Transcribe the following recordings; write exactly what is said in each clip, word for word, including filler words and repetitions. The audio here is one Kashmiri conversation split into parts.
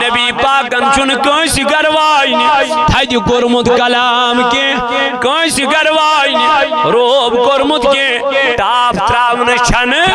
نبی پاکن چھُنہٕ کٲنٛسہِ گرواجنہِ تھدِ کوٚرمُت کلام کینٛہہ، کٲنٛسہِ گرواجنہِ روب کوٚرمُت کینٛہہ، ٹاپھ تراونہٕ چھنہٕ۔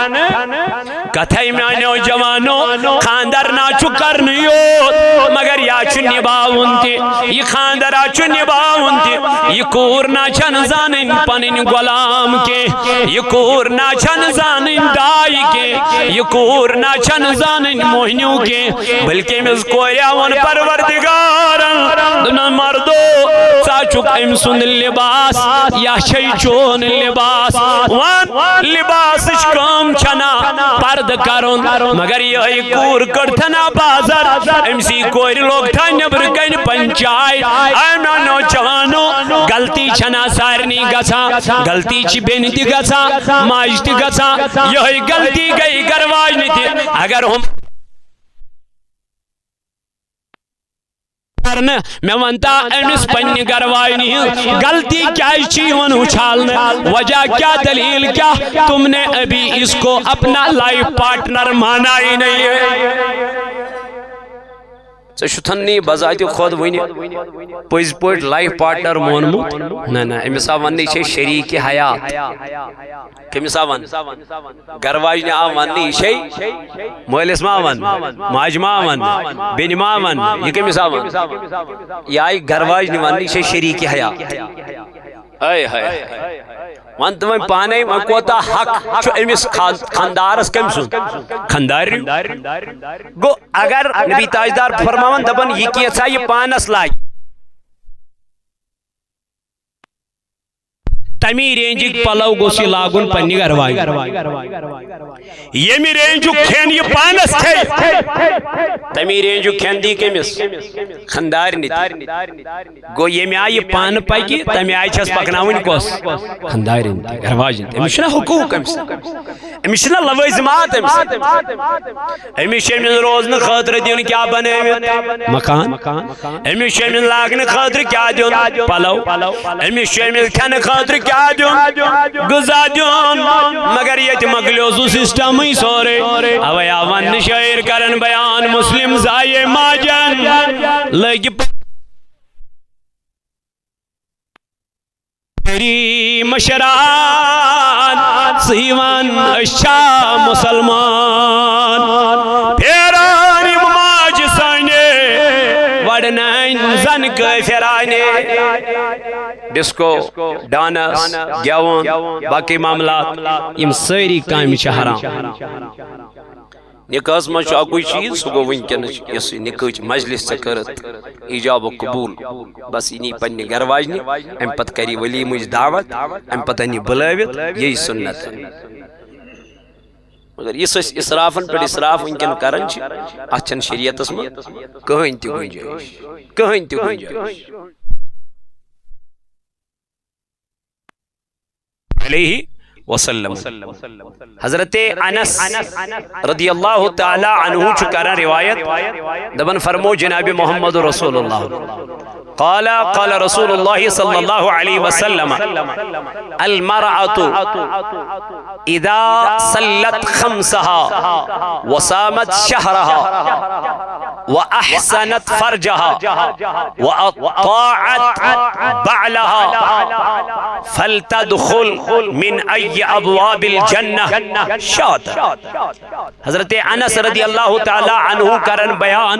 کتھے میانیو جوانو، خاندر نا چھُ کرنہٕ یوت، مگر یا چھُ نباوُن تہِ۔ یہِ خاندرا چھُ نباوُن تہِ۔ یہِ کوٗر نا چھنہٕ زانٕنۍ پنٕنۍ غلام کینٛہہ۔ یہِ کوٗر نا چھنہٕ زانٕنۍ داے کینٛہہ۔ یہِ کوٗر نا چھنہٕ زانٕنۍ موہنیو کینٛہہ۔ بلکہ أمِس کورِ ووٚن پروردگارن، دوٚپنس، مردو، ژٕ چھُکھ أمۍ سُنٛد لباس، یا چھے چون لباس۔ وَن، لباسٕچ کٲم چھنا پردٕ کرُن، مگر یِہے کوٗر کٔڑتھنا بازر، أمۍ سی کورِ لوگ تھا نیبرٕ کنہِ پنچاے۔ اے میانیو جوانو، غلطی چھنا سارنٕے گژھان، غلطی چھِ بیٚنہِ تہِ گژھان، ماجہِ تہِ گژھان، یِہے غلطی گٔے گرواجنہِ تہِ۔ اگر ہُم کرنہٕ۔ مےٚ ونتا أمِس پننہِ گرواجنہِ ہٕنٛز غلطی کیازِ چھِ یِوان اُچھالنہٕ؟ وجہ کیا، دلیل کیا؟ تم نے ابھی اس کو اپنا لائف پارٹنر مانا ہی نہیں ہے۔ ژےٚ چھُتھن نہٕ یہِ بذاتِ خۄد وٕنہِ پٔزۍ پٲٹھۍ لائف پارٹنر مونمُت؟ نہ، نہ، أمِس آو وننہٕ یہِ چھے شریٖکہِ حیات۔ کٔمِس آو وننہٕ؟ گرٕ واجنہِ آو وننہٕ، یہِ چھے مٲلِس ما وننہٕ، ماجہِ ما وننہٕ، بیٚنہِ ما وننہٕ، یہِ کٔمِس آو وننہٕ؟ یہِ آیہِ گرٕ واجنہِ وننہٕ، یہِ چھے شریٖکہِ حیات۔ ہاے ہاے۔ ون تہٕ وۄنۍ پانے، وۄنۍ کوتاہ حق چھُ أمِس خان-، خاندارس کٔمۍ سُنٛد؟ خاندارِ۔ گوٚو اگر نبی تاجدار فرماوان، دپان، یہِ کینٛژھا یہِ پانس لاگہِ، تمی رینجٕکۍ پلو گوٚژھ یہِ لاگُن پننہِ گرٕ واجنہِ۔ ییٚمہِ رینجُک کھٮ۪ن یہِ پانس کھیٚیہِ، تمی رینجُک کھٮ۪ن دی کٔمِس؟ خاندارنہِ تہِ۔ گوٚو، ییٚمہِ آیہِ یہِ پانہٕ پکہِ، تمہِ آیہِ چھس پکناوٕنۍ کۄس؟ خاندارِنۍ تہِ، گرٕ واجنہِ تہِ۔ أمِس چھُنہ حقوٗق أمۍ سٕنٛدۍ؟ أمِس چھِنہ لوٲزِمات أمۍ سٕنٛدۍ؟ أمِس چھِ أمِس روزنہٕ خٲطرٕ دیُن کیٛاہ بنٲوِتھ؟ مکان۔ أمِس چھُ أمِس لاگنہٕ خٲطرٕ کیٛاہ دیُن؟ پلو۔ أمِس چھُ أمِس کھٮ۪نہٕ خٲطرٕ کیٛاہ دیُن؟ غذا دیُن۔ مگر ییٚتہِ مۄکلیو سُہ سسٹمٕے سورُے۔ اوے آو وننہٕ، شٲعر کرن بیان، مسلم زایے ماجن لٔگۍ پھیری مشران، ژٕے وَن أسۍ چھا مُسلمان؟ پھیران یِم ماجہِ سانہِ، وَڑنَن زَن کٲفِرانہِ۔ ڈسکو، ڈانس، گٮ۪وُن، باقٕے معاملات، یِم سٲری کامہِ چھِ حرام۔ نکاحس منٛز چھُ اکُے چیٖز، سُہ گوٚو وٕنکیٚنٕچ یۄس یہِ نکاحٕچ مجلس ژےٚ کٔرٕتھ، ایجاب و قبول۔ بس یہِ نی پننہِ گرٕ واجنہِ، امہِ پتہٕ کرِ یہِ ولیمٕچ دعوت، امہِ پتہٕ انہِ بُلٲوِتھ، یی سُنت۔ مگر یُس أسۍ اسرافن پٮ۪ٹھ اسراف وٕنکیٚن کران چھِ، اتھ چھنہٕ شریعتس منٛز کٕہٕنۍ تہِ گنجٲیش، کٕہٕنۍ تہِ گنجٲیش۔ علیہ وسلم۔ حضرت انس رضی اللہ تعالی عنہ چھُ کران روایت، دپان فرمو جناب محمد رسول اللہ، قال، قال رسول اللہ صلی اللہ علیہ وسلم، المرأة اذا صلت خمسها وصامت شهرها وأحصنت فرجها وأطاعت بعلها فلتدخل من أي أبواب الجنة شاءت۔ حضرت انس رضی اللہ تعالی عنہ کرن بیان،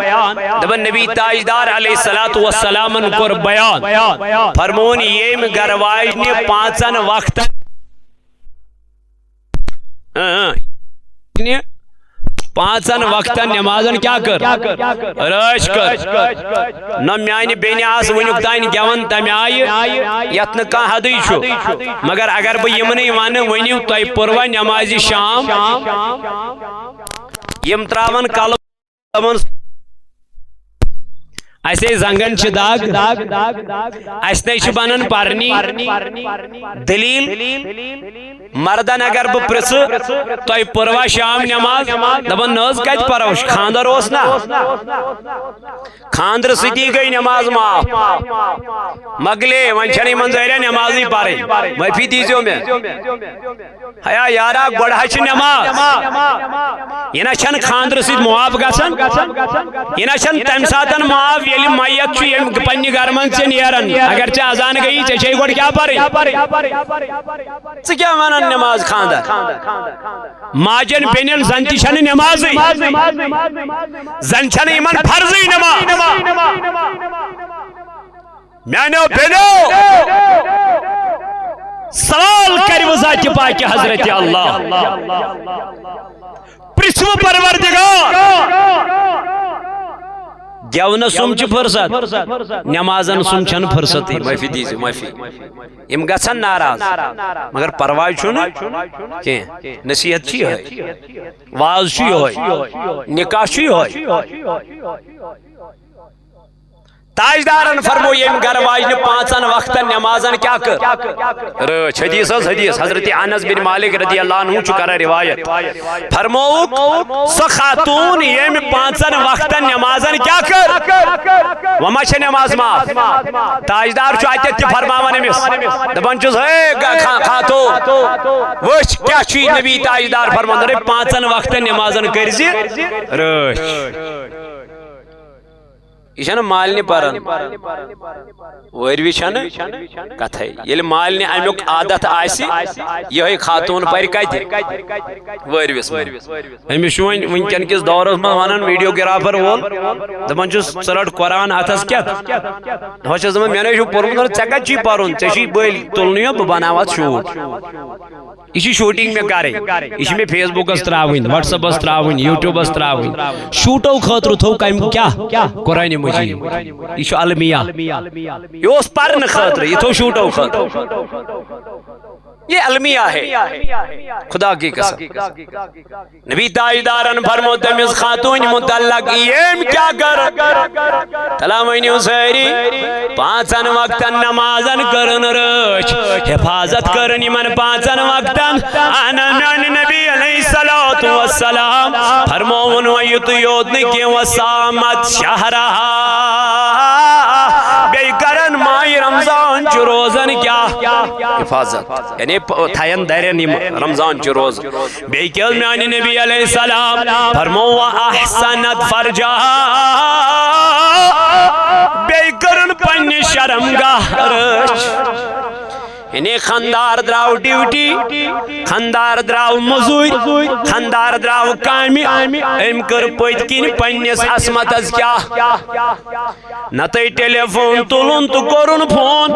دپن نبی تاجدار علیہ الصلوۃ والسلامن کوٚر بیان، فرمون ییٚمۍ گرواجنہِ پانٛژن وقتن اۭں، اۭں۔ پانٛژن وقتن نمازن کیٛاہ کٔر؟ رٲچھ کٔر۔ نہ میانہِ بیٚنہِ آسہٕ وٕنیُک تام گٮ۪وان تمہِ آیہِ یتھ نہٕ کانٛہہ حدٕے چھُ۔ مگر اگر بہٕ یِمنٕے ونہٕ، ؤنِو تۄہہِ پوٚروا نمازِ شام؟ یِم تراون کلہٕ۔ اسے زنگن چھ داغ، اسہِ نے چھ بنان پرنی۔ دلیل، مردن اگر بہٕ پرژھٕ، تۄہہِ پٔروا شام نماز؟ دپان، نہ حظ، کتہِ پرو؟ خاندر اوس نا۔ خاندرٕ سۭتی گٔے نماز معاف۔ مۄکلے، وۄنۍ چھنہٕ یِمن ظٲہرا نمازٕے پرٕنۍ۔ معٲفی دیٖزیو مےٚ۔ ہیا یارا، گۄڈٕ حظ چھِ نماز۔ یہِ نہ چھنہٕ خاندرٕ سۭتۍ معاف گژھان۔ یہِ نہ چھنہٕ تمہِ ساتن معاف، ییٚلہِ میت چھُ ییٚمہِ پننہِ گرٕ منٛز ژےٚ نیران۔ اگر ژےٚ اذان گٔیی، ژےٚ چھے گۄڈٕ کیٛاہ پرٕنۍ؟ ژٕ کیٛاہ ونان نماز خاندر؟ ماجن بیٚنٮ۪ن زن تہِ چھنہٕ نمازٕے۔ زن چھنہٕ یِمن فرضٕے نماز۔ میانیو بیٚنیو، سوال کٔرِو ذاتِ پاکِ حضرت اللہ۔ پرژھِو پروردگار۔ گٮ۪ونہٕ سُم چھِ فرصت، نمازن سُم چھنہٕ فرصتٕے۔ معٲفی دیٖزِ، معٲفی۔ یِم گژھن ناراض، مگر پرواے چھُنہٕ کینٛہہ۔ نصیحت چھِ یِہوٚے، واز چھُ یِہوٚے، نکاح چھُ یِہوٚے۔ تاجدارن فرمو، ییٚمۍ گرٕ واجنہِ پانٛژن وقتن نمازن کیٛاہ کٔر؟ رٲچھ، حدیث حظ حدیث، حضرت انس بن مالک رضی اللہ عنہ چھُ کران روایت۔ فرمووُکھ، سۄ خاتون ییٚمۍ پانٛژن وقتن نمازن کیٛاہ کٔر؟ وۄنۍ ما چھےٚ نماز معاف؟ تاجدار چھُ اتٮ۪تھ تہِ فرماوان أمِس، دپان چھُس، ہے گا-، خا-، خاتون، وٕچھ کیٛاہ چھُ یہِ نبی تاجدار فرمان، دپان، پانٛژن وقتن نمازن کٔرۍ زِ رٲچھ۔ یہِ چھنہٕ مالنہِ پران۔ وٲروِ چھنہٕ کتھے۔ ییٚلہِ مالنہِ امیُک عادت آسہِ، یِہوٚے خاتوٗن پرِ کتہِ؟ وٲروِس منٛز۔ أمِس چھُ وۄنۍ وٕنکٮ۪ن کِس دورس منٛز ونان ویڈیوگرافر وول، دپان چھُس، ژٕ رٹ قرآن اتھس کٮ۪تھ۔ ہۄ چھس دپان، مےٚ نے چھُ پوٚرمُت، ژےٚ کتہِ چھُے پرُن؟ ژےٚ چھُے بٔلۍ تُلنُے یوت، بہٕ بناوٕ اتھ شوٗٹ۔ یہِ چھِ شوٗٹنگ مےٚ کرٕنۍ، یہِ چھِ مےٚ فیس بُکس ترٛاوٕنۍ، وٹس اپس ترٛاوٕنۍ، یوٹیوبس ترٛاوٕنۍ۔ شوٗٹو خٲطرٕ تھوٚو کمہِ کیٛاہ؟ قرآن مجید۔ یہِ چھُ المیہ۔ یہِ اوس پرنہٕ خٲطرٕ، یہِ تھوٚو شوٗٹو خٲطرٕ۔ یہ المیہ ہے، خدا کی قسم۔ نبی تاجدارن فرمو تٔمِس خاتوٗنہِ متعلق، ییٚمۍ کیٛاہ کٔر؟ تلا ؤنِو سٲری، پانٛژن وقتن نمازن کٔرٕن رٲچھ، حفاظت کٔرٕن یِمن پانٛژن وقتن۔ اہن میانہِ نبی علیہ الصلوۃ والسلام فرمووُن، وۄنۍ یُتُے یوت نہٕ کینٛہہ، وصامت شہرہا، بیٚیہِ کرن ماہِ رمضان چہِ روزن کیٛاہ؟ حفاظت، یعنی پ-، تھاین درن یِم رمضان چہِ روزٕ۔ بیٚیہِ کیٛاہ حظ میانہِ نبی علیہ السلام فرمو، "وَأَحْصَنَتْ فَرْجَهَا"، بیٚیہِ کٔرٕن پننہِ شرم گاہ رٲچھ۔ یعنی خندار درٛاو ڈیوٹی، خندار درٛاو مٔزوٗرۍ، خندار درٛاو کامہِ، أمۍ کٔر پٔتۍ کِنۍ پننِس عصمتس کیٛاہ؟ نتہٕ ٹیلی فون تُلُن تہٕ کوٚرُن فون،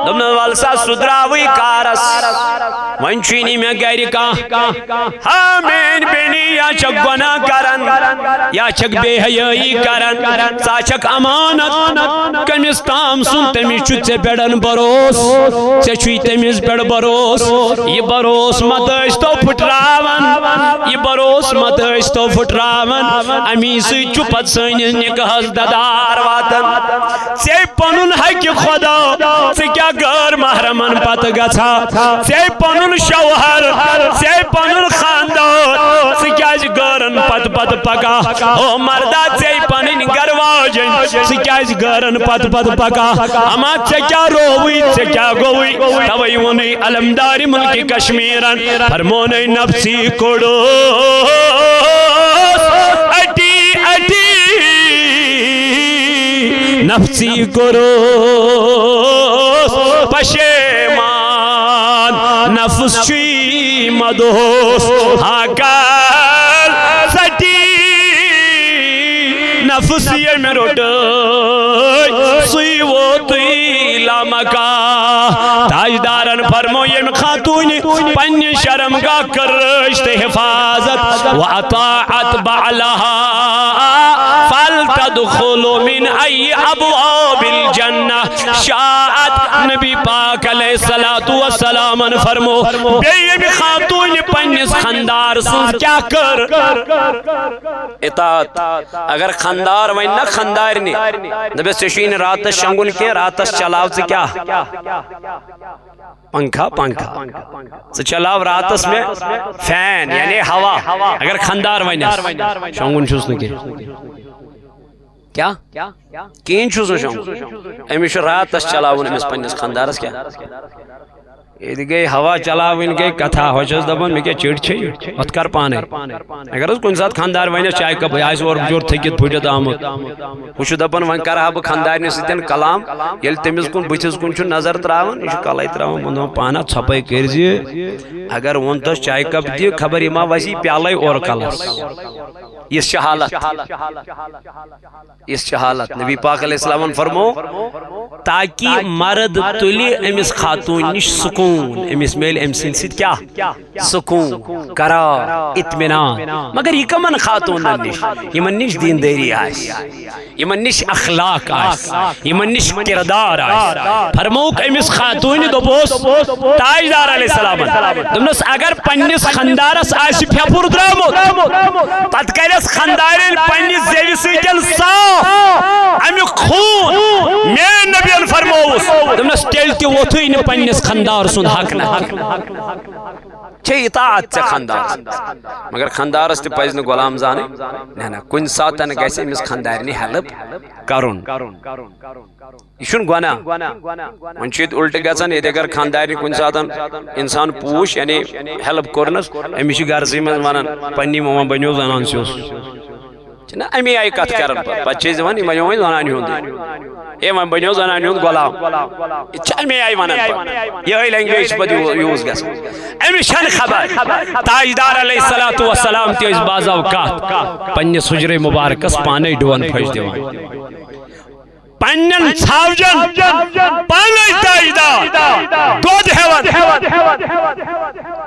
دوٚپنَس، "وَلہٕ سا، سُہ درٛاوٕے کارَس۔ وۄنۍ چھُے نہٕ مےٚ گَرِ کانٛہہ۔ ہا، میٛٲنۍ بیٚنی، یا چھَکھ گۄناہ کَران، یا چھَکھ بے حیٲیی کَران، ژٕ چھَکھ امانت۔ کٔمِس تام سُنٛد، تٔمِس چھُ ژےٚ پٮ۪ٹھ بروس، ژےٚ چھُے تٔمِس پٮ۪ٹھ بروس۔ یہِ بروس مہ تہٕ ٲسۍ تو پھٕٹراوان، یہِ بروس مہ تہٕ ٲسۍ تو پھٕٹراوان۔ اَمی سۭتۍ چھُ پَتہٕ سٲنِس نِکاحَس دَدار واتان۔" ژےٚ پنُن حق خدا، ژٕ کیٛاہ غٲر محرمن پتہٕ گژھا؟ ژےٚ پنُن شوہر، ژےٚ پنُن خاندار، ژٕ کیٛازِ غٲرن پتہٕ پتہٕ پکا؟ او مردا، ژےٚ پنٕنۍ گرٕ واجٮ۪ن، ژٕ کیٛازِ غٲرن پتہٕ پتہٕ پکا؟ اما ژےٚ کیٛاہ رووٕے، ژےٚ کیٛاہ گوٚوٕے؟ توے ووٚنُے علمدارِ ملکِ کشمیرن، فرمونَے نفسی کوٚڑُس اٹی اٹی، نفسی کوٚرُس پشیمان، نفس چھُے مدوس ہاکال ژٹی۔ نفس ییٚمۍ روٚٹٕے، سُے ووتُے لامکان۔ تاجدارن فرمو، ییٚمہِ خاتوٗنہِ پننہِ شرم گاہ کٔر رٲچھ تہٕ حفاظت، وَأَطَاعَتْ بَعْلَهَا فَلْتَدْخُلْ مِنْ أَيِّ أَبْوَابِ الْجَنَّةِ شَاءَتْ۔ نبی پاک علیہ الصلوۃ والسلامن فرمو، بیٚیہِ ییٚمہِ خاتوٗنہِ پننِس خندار سٕنٛز کیٛاہ کٔر؟ اطاعت۔ اگر خندار ونہِ نہ خندارنہِ، دپٮ۪س، "ژےٚ چھُے نہٕ راتس شۄنٛگُن کینٛہہ، راتس چلاو ژٕ کیٛاہ؟ پنکھا، پنکھا۔ ژٕ چلاو راتس مےٚ فین، یعنی ہوا۔" اگر خندار ونٮ۪س، "شۄنٛگُن چھُس نہٕ کینٛہہ۔" کیٛاہ؟ کِہیٖنۍ چھُس نہٕ شۄنٛگُن۔ أمِس چھُ راتس چلاوُن أمِس پننِس خندارس کیٛاہ؟ ییٚتہِ گٔے ہوا چلاوٕنۍ، گٔے کتھا۔ ہۄ چھَس دپان، مےٚ کیٛاہ چِڑ چھے؟ اَتھ کر پانے۔ اگر حظ کُنہِ ساتہٕ خندار ونٮ۪س چایہِ کپ، یہِ آسہِ اورٕ بِچور تھٔکِتھ پھُٹِتھ آمُت، ہُہ چھُ دپان، وۄنۍ کرٕ ہا بہٕ خندارنہِ سۭتۍ کلام۔ ییٚلہِ تٔمِس کُن بٕتھِس کُن چھُ نظر تراوان، یہِ چھُ کلے تراوان، ووٚن دَپان، پانہ ژھۄپے کٔرۍ زِ، اگر ووٚن تس چایہِ کپ دِ، خبر یہِ ما وسی پیالے اورٕ کلس۔ یِژھ چھِ حالت۔ یِژھ چھِ حالت۔ نبی پاک علیہ السلامن فرمو، تاکہ مرد تُلہِ أمِس خاتوٗن نِش سکوٗن، أمِس میلہِ أمۍ سٕنٛدِ سۭتۍ کیٛاہ؟ سکوٗن، قرار، اطمینان۔ مگر یہِ کمن خاتوٗنن نِش؟ یِمن نِش دیندٲری آسہِ، یِمن نِش اخلاق آسہِ، یِمن نِش کردار آسہِ۔ فرمووُکھ أمِس خاتوٗنہِ، دوٚپُس تاجدار علیہ السلامن، دوٚپنس، اگر پننِس خندارس آسہِ پھیپُر درامُت، پتہٕ کرٮ۪س خندارٮ۪ن پننہِ زیوِ سۭتۍ صاف امیُک خوٗن۔ میٲنۍ نبین فرمووُس، دوٚپنس، تیٚلہِ تہِ ووٚتھُے نہٕ پننِس خندار سُنٛد حق نہ۔ چھے اطاعت ژےٚ خندار۔ مگر خندارس تہِ پزِ نہٕ غلام زانٕنۍ۔ نہ، نہ، کُنہِ ساتن گژھِ أمِس خندارنہِ ہیلپ کرُن۔ یہِ چھُنہٕ گۄناہ۔ وۄنۍ چھُ ییٚتہِ اُلٹہٕ گژھان، ییٚتہِ اگر خانٛدارنہِ کُنہِ ساتہٕ انسان پوٗچھ، یعنی ہیلپ کوٚرنس، أمِس چھِ گرسٕے منٛز ونان، "پننی ماما بنیو زنان سیوٚس۔" چھِنہ اَمی آیہِ کتھ کران پتہٕ۔ پتہٕ چھِ أسۍ دِوان، "یہِ بنیو وۄنۍ زنانہِ ہُنٛد۔ ہے، وۄنۍ بنیو زنانہِ ہُنٛد غلام۔" یہِ چھِ اَمی آیہِ ونان پتہٕ۔ یِہوٚے لینگویج چھِ پتہٕ یوٗ-، یوٗز گژھان۔ أمِس چھَنہٕ خبر۔ تاجدار علیہ الصلوۃ والسلام تہِ ٲسۍ بعض اوقات پننِس حجرے مبارکس پانے ڈُوَن پھٔج دِوان۔ پننٮ۪ن ژھاوجن پانے تاجدار دۄد ہٮ۪وان۔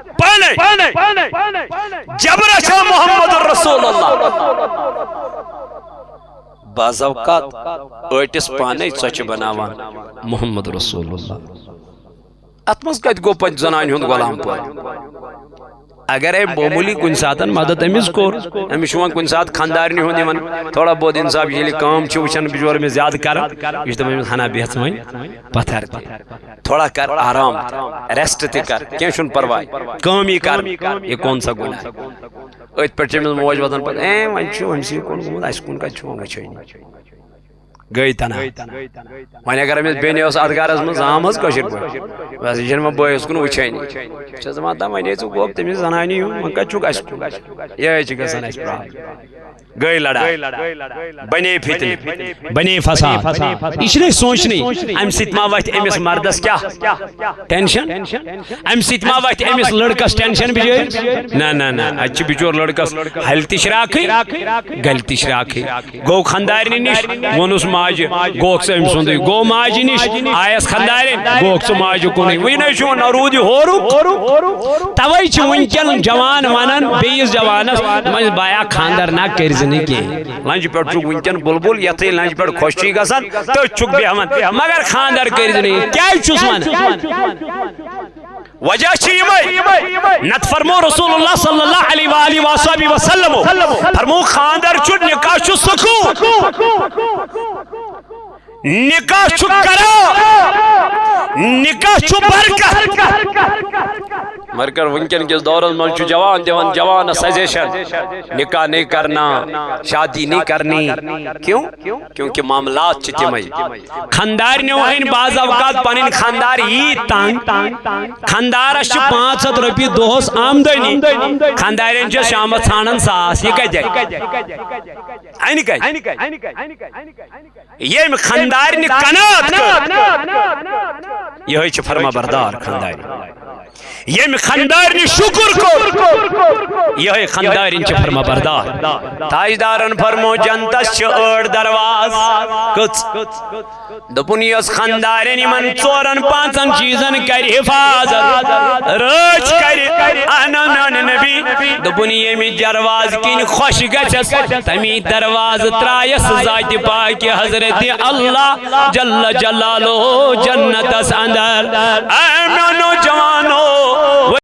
پانے۔ جبرا چھا محمد رسول اللہ۔ بعض اوقات ٲٹِس پانے ژۄچہِ بناوان محمد رسول اللہ۔ اتھ منٛز کتہِ گوٚو پتہٕ زنانہِ ہُنٛد غلام پٲدٕ؟ اگر أمۍ معموٗلی کُنہِ ساتن مدد أمِس کوٚر، أمِس چھُ وۄنۍ کُنہِ ساتہٕ خانٛدارنہِ ہُنٛد یِوان تھوڑا بہت انصاف، ییٚلہِ کٲم چھِ وٕچھان بِچور أمِس زیادٕ کران، یہِ چھُ دَپان أمِس، "ہنا بیٚہہ ژٕ وۄنۍ پتھر تہِ، تھوڑا کر آرام تہِ، ریسٹ تہِ کر، کینٛہہ چھُنہٕ پرواے، کٲمی کر، یہِ کون سا گۄناہ؟" أتھۍ پٮ۪ٹھ چھِ أمِس موج وَدان پتہٕ، "اے، وۄنۍ چھُ أمۍ سٕے کُن گوٚمُت، اَسہِ کُن کَتہِ چھُ وۄنۍ وٕچھٲنی؟" گٔے تنہا۔ وۄنۍ اگر أمِس بیٚنہِ ٲس اَتھ گَرَس منٛز زامٕژ کٲشِر پٲٹھۍ، بس، یہِ چھَنہٕ وۄنۍ بٲیِس کُن وٕچھٲنی۔ چھَس دَپان، "تَم وَنے ژٕ گوٚب تٔمِس زَنانی ہُنٛد، وۄنۍ کَتہِ چھُکھ اَسہِ کُن؟" یِہوٚے چھِ گژھان اَسہِ پرٛابلِم۔ گٔے لڑٲے، بنے فتنہٕ، بنے فساد۔ یہِ چھِنہٕ أسۍ سونٛچنٕے، اَمہِ سۭتۍ ما وَتھِ أمِس مردَس کیٛاہ ٹینشن؟ اَمہِ سۭتۍ ما وَتھِ أمِس لڑکَس ٹینشن بِچٲرِس؟ نہ، نہ، نہ، اَتہِ چھِ بِچور لڑکَس ہَلہِ تہِ شراکھٕے، گَلہِ تہِ شراکھٕے۔ گوٚو خانٛدارنہِ نِش، ووٚنُس ماجہِ، گوٚکھ ژٕ أمۍ سُنٛدُے۔ گوٚو ماجہِ نِش، آیَس خانٛدارِنۍ، گوٚکھ ژٕ ماجہِ کُنُے۔ وٕنہِ نَے چھُ نہ روٗد یہِ ہورُک۔ تَوَے چھِ وٕنکٮ۪ن جوان وَنان بیٚیِس جوانَس، "وۄنۍ بایا خانٛدر نہ کٔرۍ زِ نہٕ کینٛہہ۔" لنجہِ پٮ۪ٹھ چھُ وٕنکٮ۪ن بُلبُل، یَتھٕے لنجہِ پٮ۪ٹھ خۄش چھُے گژھان، تٔتھۍ چھُکھ بیٚہوان۔ مگر خانٛدر کٔرۍ زِ نہٕ، کیٛازِ چھُس وَنان؟ وجہ چھِ یِمے۔ نتہٕ فرمو رسول اللہ صلی اللہ علیہ وآلہ وصحبہ وسلم، فرمو، خاندر چھُ، نکاح چھُ سکون، نکاح چھُ قرار، نکاح چھُ برکت۔ مگر وٕنکٮ۪ن کِس دورس منٛز چھُ جوان دِوان جوانس سجیشن، نکاح نہیں کرنا، شادی نہیں کرنی۔ کیوں؟ کیونکہ معاملات چھِ تِمے۔ خاندارنیو ہٕنٛدۍ بعض اوقات پنٕنۍ خاندار یی تنگ، خاندارس چھِ پانٛژھ ہتھ رۄپیہِ دۄہس آمدنی، خاندارٮ۪ن چھِ شامس ژھانڈان ساس، یہِ کتہِ انہِ؟ انہِ کتہِ؟ ییٚمۍ خاندارنہِ قناعت کٔر، یِہوٚے چھِ فرما بردار خاندارِ۔ ییٚمہِ خندارنہِ شُکُر کوٚر، یِہوٚے خندارِنۍ چھِ فرما بردار۔ تاجدارن فرمو، جنتس چھِ ٲٹھ درواز۔ کٔژ؟ دوٚپُن، یۄس خندارٮ۪ن یِمن ژورن پانٛژن چیٖزن کرِ حفاظت، رٲچھ کرِ، اہن میانہِ نبی، دوٚپُن، ییٚمہِ دروازٕ کِنۍ خۄش گژھٮ۪س، تمی دروازٕ ترایس ذاتِ پاکہِ حضرت اللہ جل جلالہ جنتس اندر۔ اے میانیو جوانو،